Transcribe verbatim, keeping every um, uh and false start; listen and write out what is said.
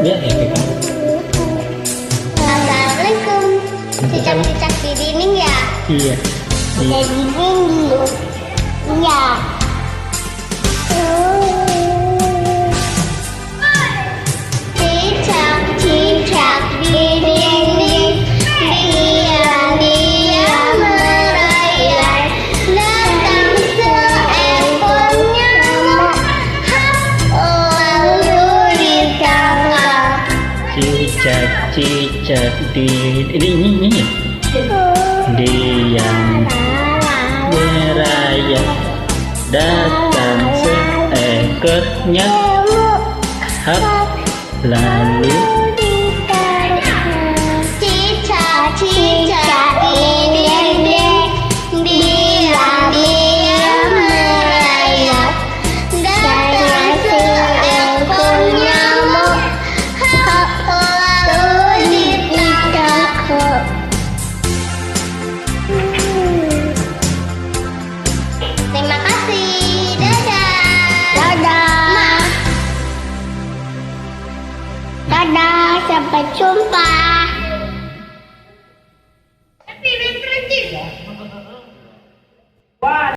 Ya, ya, ya. Assalamualaikum. Cicak-cicak di dinding ya? Iya. Iya. Di dinding. Iya. Cicak-cicak di dinding, diam-diam merayap. Datang seekor nyamuk, hap, lalu ditangkap. Cicak-cicak di, ini, ini, ini. Diam merayap. Datang seekor nyamuk, hap, lalu ditangkap. Cicak-cicak di dinding, diam-diam merayap. Datang seekor nyamuk, hap, lalu ditangkap. Terima kasih. Dadah. Dadah. Dadah, sampai jumpa.